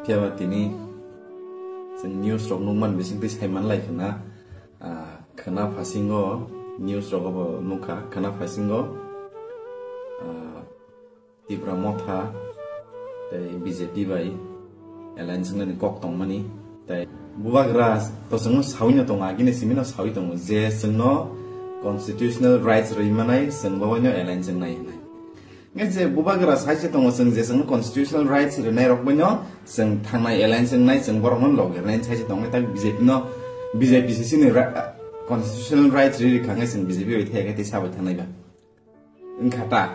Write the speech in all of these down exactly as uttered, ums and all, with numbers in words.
Phiya ba tini chwng news rok nukman bisingtwi saiman lai khna, ah, khna phasingo news rogo bo nukha, khna phasingo, ah, Tipra Motha tei B J P bai alliance wngnani kok tongmani. Tei Bubagra to chwngno sawino tongo, agini simino sawi tongo je chwngno constitutional rights rwi manai, chwng bo waino alliance wngnai hwnwi. Nge je Bubagra sai se tongo, chwng je chwngno constitutional rights rwnai rok baino chwng thangnai, alliance wngnai, chwng borokno logirnai sai se tongo, tak B J P no, B J P se chini ra-, constitutional rights rwi rikha nge chwng B J P bai thaya khe tei sabai thangnai ba. Wngkha ta.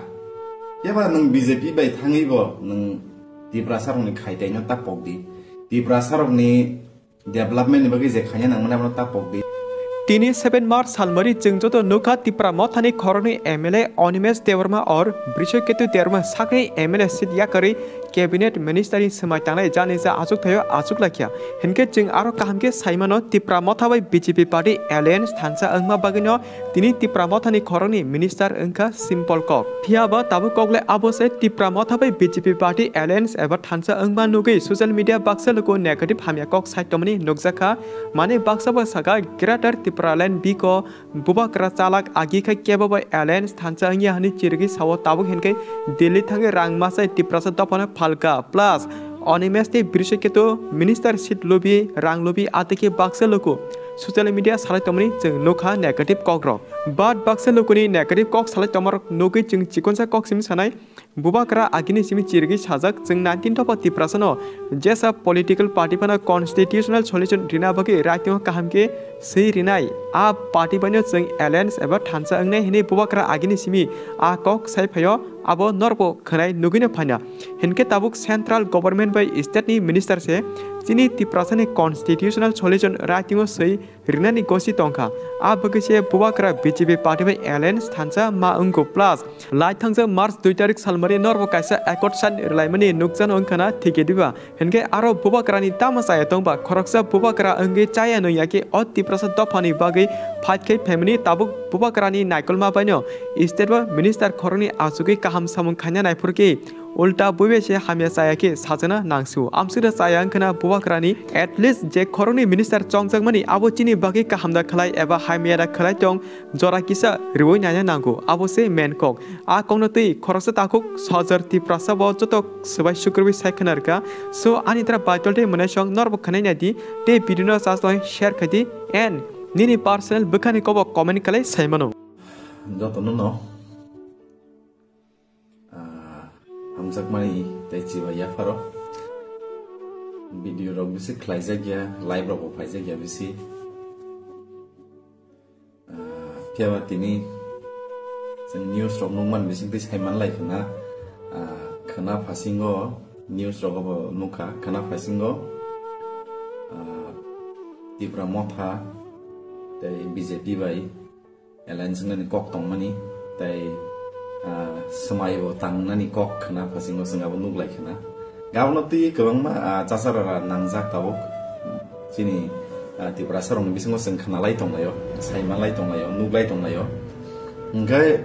Phiya ba nwng B J P bai thangwi bo nwng Tiprasa rokni khaitai no ta pok di. Tiprasa rokni development ni bagwi je khaina nangmani abono ta pok di. Tini seven March salmari chwng joto nukha Tipra Mothani khoroknwi M L A Animesh Debbarma or Brishaketu Debbarma sakni M L A seat yakarwi cabinet minister ni swmai tangnai jani ja achuk thaio achuk laikha. Hinkhe chwng aro kaham khe saimano Tipra Motha bai B J P party alliance thansa wngma bagwino tini Tipra Mothani khoroknwi minister wngkha simple kok. Phiya ba tabuk kok le abo se Tipra Motha bai B J P party alliance eba thansa wngma nugwi social media baksa luku negative hamya kok sai tongmani nukjakha. Mane baksa bo saka Greater Tipraland biko Bubagra chalak agi khai kebo bai alliance thansa wngya hwnwi chirigwi sao, tabuk hinkhe Delhi thangwi rang masai Tiprasa dophano phalka plus Animesh tei Brishaketu minister seat lubi, rang lubi, atwkhe baksa luku social media salai tongmani chwng nukha negative kokrok. But baksa lukuni negative kok salai tongmarok nugwi chwng chikonsa kok simi sanai. Bubagra agini simi chirigwi sajak, chwng nineteen dopha Tiprasano jesa political party phano constitutional solution rina bagwi writing-o kaham khe swi rinai. A party baino chwng alliance eba thansa wngnai hwnwi Bubagra agini simi a kok sai phaio, abo norbo khwnai nugwino phaina. Hinkhe tabuk central government bai state ni minister se chini Tiprasani constitutional solution writing-o swi rinani gosi tongkha. A bagwi se Bubagra B J P party bai alliance thansa ma wngo plus lai thangjak March dui tarik salmari norbo kaisa accord sign rwlaimani nukjano wngkhana thike diba. Hinkhe aro Bubagrani tamo chaya tongba, khoroksa Bubagra wngwi chaya nungya khe o Tiprasa dophani bagwi fight khai phaimani tabuk Bubagrani naikolma baino state o minister khoroknwi achugwi kaham samung khaina naiphurkhe ulta buibai se hamya chaya khe sajana nangsio. Amswkda chaya wngkhana Bubagrani at least je khoroknwi minister chongjakmani abo chini bagwi kaham da khlai eba hamya da khlai tong jora kisa riwi naina nango, abo se main kok. A kokno twi khoroksa takhuk sojar Tiprasa bo joto swbai sukrubwi sai khna rwkha. So ani tra baitol tei mwnaisong norbo khwnai naidi tei video no chasong share khaidi and nini personal bwkhani kobo comment khlai saimano. Jotono no Ah, hamjakmani tei chiba yapharo. Video rok bisi khlaijak ya, live rok bo phaijak ya bisi. Ah, phiya ba tini chwng news rok nukman bising twi saiman lai khna. Ah, khna phasingo news rok bo nukha, khna phasingo, ah, Tipra Motha tei B J P bai alliance wngnani kok tongmani, tei, ah, swmai bo tangnani kok khna phasingo chwng abo nuklai khna. Abono twi kwbangma, ah, chasarara nangjak tabuk chini, ah, Tiprasa rokni bisingo chwng khnalai tonglaio, saimanlai tonglaio, nuklai tonglaio. Hwnkhe,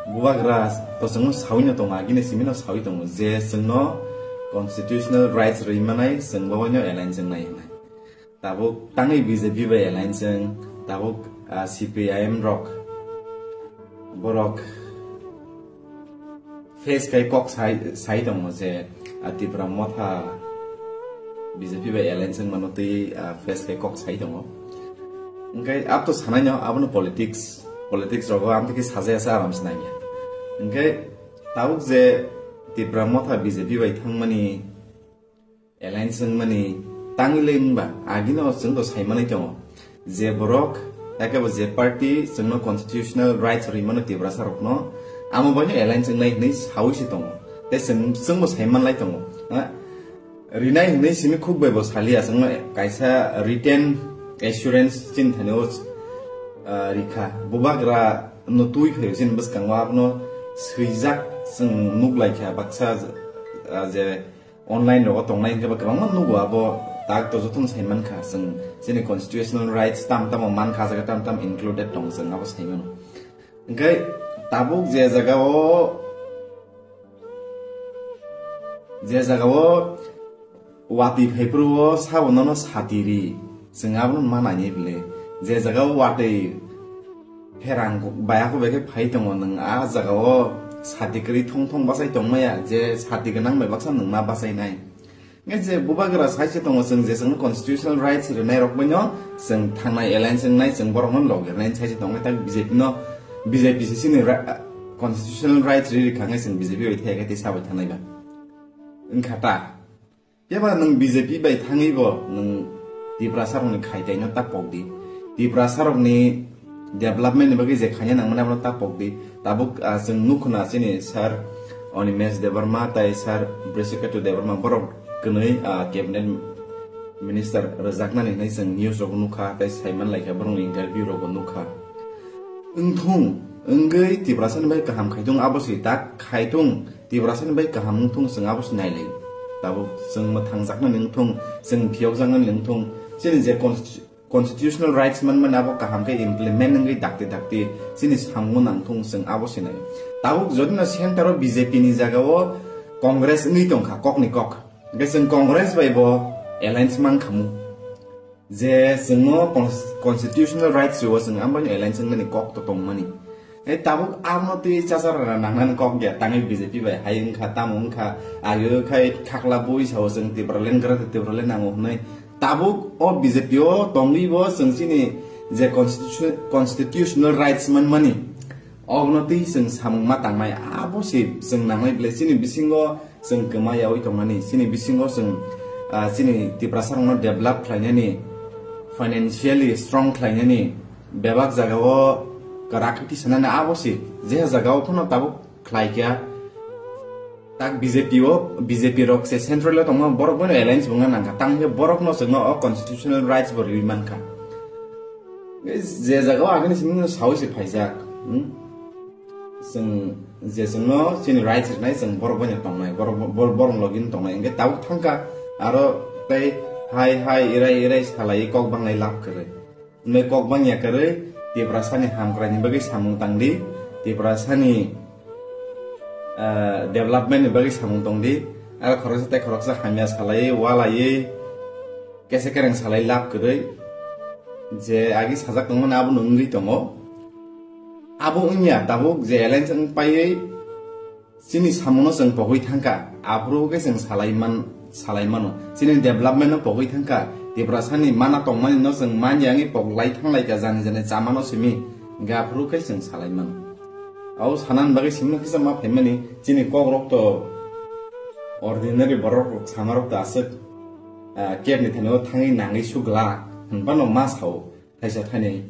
Bubagra to chwngno sawino tongo, agini simino sawi tongo je chwngno constitutional rights rwi manai, chwng bo waino alliance wngnai hwnwi. Tabuk tangwi B J P bai alliance wng, tabuk, ah, C P I M rok, borok face khai kok sai, sai tongo je, ah, Tipra Motha B J P bai alliance wng mano twi, ah, face khai kok sai tongo. Hwnkhe abo to sanaino, abono politics, politics rogo amtwi khe sajaya sa aram se nangya. Hwnkhe tabuk je Tipra Motha B J P bai thangmani alliance wngmani tangwi le wngba, agino chwng bo saimanwi tongo je borok, ekebo je party chwngno constitutional rights rwi mano Tiprasa rokno, amo baino alliance wngnai hwnwi sawi se tongo. Tei chwng, chwng bo saimanlai tongo. Ha? Rinai hwnwi simi khuk bai bo saliya, chwngno kaisa written assurance chini thani o, ah, rikha. Bubagra no twi phaio chini bwskango, abono swijak chwng nuklaikha baksa, ah, je online rogo tongnai hwnkhe ba kwbangma nugo abo tak to jotono sai mankha, chwng chini constitutional rights tam tamo mankha, jaga tam tam included tong chwng abo sai mano. Hwnkhe tabuk je jagao Je jagao watwi phaiphuru o sabo nono sati ri, chwng abono ma nainai bwle. Je jagao watwi pherang baya kho bai khe phai tongo, nwng a jagao sati kwrwi thong thong bachai tongmaya, je sati gwnang bai baksa nwng ma bachainai. Nge je bubagra sai se tongo, chwng je chwngno constitutional rights rwnai rok bai no chwng thangnai alliance wngnai, chwng borok no log rwnai sai se tongo, tak B J P no, B J P se chini ra-, constitutional rights ri rikha nge chwng B J P bai thaya khe tei sabai thangnai ba. Wngkha ta. Phiya ba nwng B J P bai thangwi bo nwng Tiprasa rokni khaitai no ta pok di. Tiprasa rokni development ni bagwi je khaina nangmani abono ta pok di. Tabuk, ah, chwng nukho na chini sir Animesh Debbarma tai sir Brisiketu Debbarma borok kwnwi, ah, cabinet minister rwjaknani hinwi chwng news rogo nukha tai saiman laikha borokni interview rogo nukha. Wngthung, wngwi Tiprasani bai kaham khaitung abo si tak khaitung, Tiprasani bai kaham wngthung chwng abo si nailai. Tabuk chwng mwthangjaknani wngthung, chwng phiyokjaknani wngthung, chini je constitu-, constitutional rights manmani abo kaham khe implement wngwi dakti dakti chini samungo nangthung chwng abo si nai. Tabuk jodino center o B J P ni jagao Congress wngwi tongkha kokni kok. Hwnkhe chwng Congress bai bo alliance mankhamu. Je chwngno cons-, constitutional rights rwo chwng ambai alliance wngmani kok to tongmani. E tabuk abono twi chachar rwna nangnani kok ya tangwi B J P bai hai wngkha tamo wngkha age khai khakla bui sao chwng Tipraland gra Tipraland nango hwnwi. Tabuk o B J P o tongwi bo chwng chini je constitu-, constitutional rights manmani obono twi chwng samung ma tangmai abo se chwng nangnai bwle chini bisingo chwng kwma yaui tongmani, chini bisingo chwng, ah, chini Tiprasa rokno develop khlainani, financially strong khlainani, bebak jagao kwrak khe tisanani abo se, je jagao phano tabuk khlai kha. Tak B J P o, B J P rok se central o tongma borok bono alliance bungna nangkha, tang khe borok no chwngno o constitutional rights bo riwi mankha. Je jagao agini simi saui se phaijak, hmm? Chwng je chwngno chini rights rwnai chwng borok bai no tongnai, borok, bor-, borok login tongnai, hwnkhe tabuk thangkha aro tei hai hai irai irai salai kok banglai lab kwrwi. Hwnwi kok bangya kwrwi Tiprasani hamkraini bagwi samung tangdi, Tiprasani, ah, development ni bagwi samung tongdi, aro khoroksa tei khoroksa hamya salai walai kesa kereng salai lab kwrwi je agi sajak tongmani abono wngwi tongo. Abo wngya tabuk je alliance wng paiwi chini samungo chwng pogwi thangkha, aphuru khe chwng salai man, salai mano. Chini development no pogwi thangkha, Tiprasani mana tongmani no chwng manya wngwi poglai thanglai kha, jani jani chamano simi, hwnkhe aphuru khe chwng salai mano. Abo sanani bagwi simino kisa ma phaimani, chini kokrok to ordinary borok rok samarok to aswk, ah, kebni thani o thangwi nangwi sugla, hwnphano ma sao, thaisa thainwi.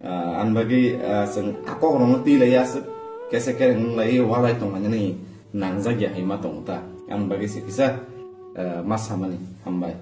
Ah, ani bagwi, ah, chwng a kok rokno twi lai aswk kesa kereng wng lai walai tongmani nangjak ya hai ma tongo ta. Ani bagwi se kisa, ah, ma samani hambai.